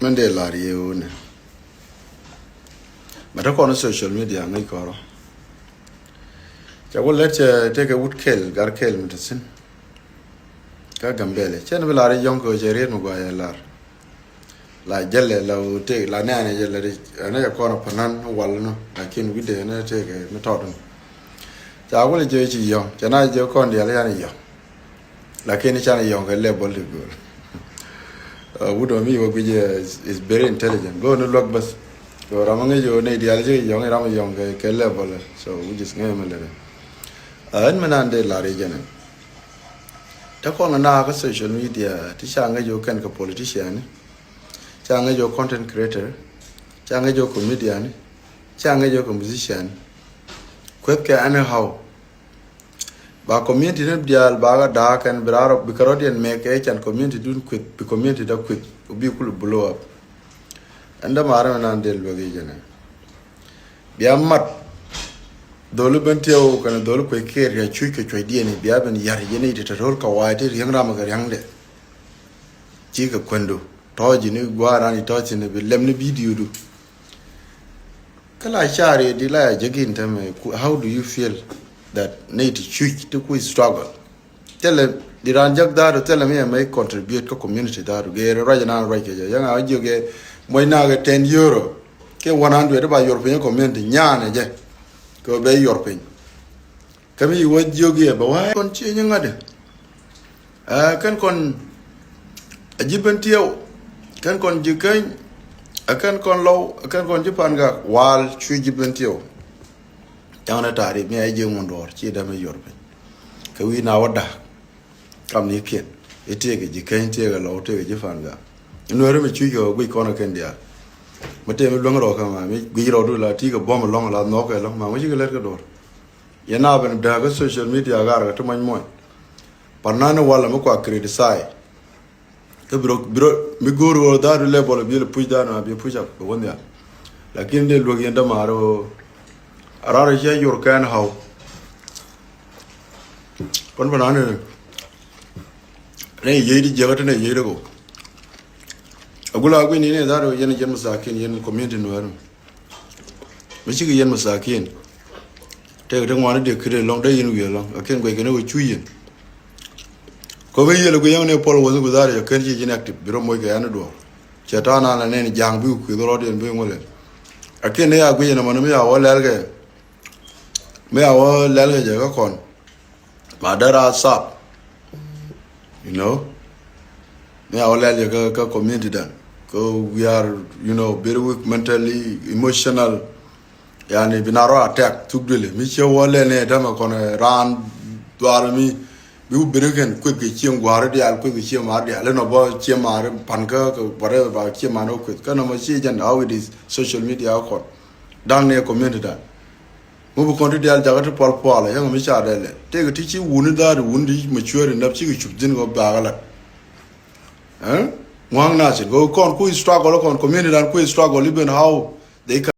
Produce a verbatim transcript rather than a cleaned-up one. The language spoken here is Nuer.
Mɛn dee lar yɛ ɣöö nɛ mɛ te kɔn social media ŋäc kɔrɔ. Ca ku lɛt cɛ tekɛ wut kɛl gar kɛl mi te thi̱n kä Gambɛlɛ cɛ ni bi lar i̱ yɔ̱ŋ kɛ ɣöö cɛ riet mi gɔaa yɛ lar. La jälɛ la ɣöö tëë la nɛɛnɛ jɛ la ri ɛn ɛ kɔn a panan wal nɔ lakin wi̱dɛ ɛn ɛ tëë kɛ mi tɔt nɔ. Ca ku lɛ jɛ ci yɔ̱ŋ cɛ na jɛ kɔn diaal yan i̱ yɔ̱ŋ. Lakin can yɔ̱ŋ kɛ level ti gööl. Wut ɔ mi wä guic is very intelligent. Go ni luäk bäth. Kɛ ram ŋäc yɔ ni dial ci yɔ̱ŋ ram yɔ̱ŋ kɛ level. So which is ŋäc mi lɛ. Ɛn mi nan de lar i̱ jɛn. Te kɔn na kä social media ti ca ŋäc yɔ kɛn kɛ politician. Ca ŋäc yɔ content creator. Ca ŋäc yɔ comedian. Ca ŋäc yɔ kɛ musician. Kueth kɛ anyhow. Ba community ni diaal ba kɛ da̱a̱k kɛn bi raar bi kɛ rɔ̱diɛn mɛk kɛ can community dun kueth bi community da kueth bi kul blow up. Ɛn dämaari mi nan del luäk i̱ jɛnɛ. Bia mat dholi ben tiɛw kɛn dholi kuec kiɛ riac cuc kɛ cuacdiɛn i̱ bia ben yar yɛn i̱ ti te ro̱l kɛ wa̱a̱ ti riäŋ ram kɛ riaŋdɛ. Ci kɛ kuendu tɔ̱ ji̱ ni gua̱a̱r ran i̱ tɔ̱ thi̱n i̱ bi lɛm ni video du. Kä la car yɛ di la ya jäk in tämɛ, how do you feel that nɛy ti cuc ti ku struggle? Thilɛ di raan jäk dhaadu thilɛ mi ɛmɛ contribute kä community dhaadu gɛɛri ruac inan ruac kɛ jɛ yɛŋ a jiök yɛ muɔc naak ɛ ten euro kiɛ one hundred ba yuɔr piny ɛ community nyaanɛ jɛ kɛ bɛ yuɔr piny. Kä mi wä jiök yɛ bɛ wa̱a̱ kɔn ciɛ nyi ŋa̱dɛ. Ɛ kɛn kɔn a ji̱ ben tiɛw kɛn kɔn ji̱ keny. Ɛ kɛn kɔn lɔw ɛ kɛn kɔn ji̱ pan gak wal cui̱ ji̱ ben tiɛw. Caŋ ni ta̱a̱ ri mi a ji̱ ŋun duɔ̱ɔ̱r ci dämɛ yuɔr piny. Kɛ wi̱i̱ na wä da̱k kam ni kiɛn i̱ tiɛɛkɛ ji̱ keny tiɛɛkɛ lɔw tiɛɛkɛ ji̱ pan gak. Nuɛri mi cui̱ kɛ wä guic kɔn ɛ kɛn diaal. Mi tëë mi luäŋ rɔɔk kɛ ma mi guic rɔɔk du la ti̱i̱ kɛ buɔ̱m ɛlɔ̱ŋ la nhɔɔk kɛ ɛlɔ̱ŋ ma mi cikɛ lät kɛ duɔ̱ɔ̱r. Yɛn a ben dääk kä social media gar kɛ ti mɔc muɔc. Pan nani walɛ mi kua criticize. Kä biro biro mi go̱o̱r ɣöö dhaadu level bi lɛ push dhaadu ma bi push up bɛ wä nhial. Lakin dee luäk yɛn dämaari ɣöö a raar cia yor kɛn haw. Kɔn pan nani ne yiey di jiɛkä ti ne yiey di ko. A gula a guini ne dhaadu yɛn yɛn masakin yɛn community nuɛɛru. Mi cikɛ yɛn masakin. Tëëk ti ŋuani diɛ kit ɛlɔ̱ŋ dee yɛn wi̱i̱ ɛlɔ̱ŋ a kiɛn guɛc kɛn ɛ wä cuc yɛn. Kɔ mi yiël ɛ guic yɛn ni pɔl wäth ni guic dhaar yɛ kɛn ci ji̱n active bi rɔ moc kɛ yan ni duɔ̱ɔ̱r. Cɛ ta̱a̱ naan la nɛn ja̱a̱ŋ bi ku kui̱th rɔɔdiɛn bi ŋuɔlɛ. A kiɛn ni ya guic yɛn ɛmɔni mi ya wä lɛl kɛ. Mi ya wä lɛl kɛ jɛ kä kɔn. Ma dee raa sap. You know. Mi a wä lɛl yɛ kä kä community dan kä we are, you know, very weak mentally, emotional. Yani bi na rɔ attack thuk duëli mi ciɛ wä lɛl ni dämɛ kɔn raan dhuar mi. Bi wä beri kɛn kueth kɛ ciɛ ŋuaari diaal kueth kɛ ciɛ maar diaal inɔ bä ciɛ maar pan kä whatever ba ciɛ maar ni wä kueth kä nɔmɔ ciɛ jɛn how it is social media kɔn. Da̱ŋ ni community dan. Ŋu bi kɔn ti diaal jakä ti pual pual yäŋ mi ca dee lɛ tëëk ti ci wuni dhaat wuni ti mature enough cikɛ cup dhi̱n kɔ bakä lat. Ŋua̱ŋ na cin kɔ kɔn ku struggle kɔn community dan ku struggle even how they can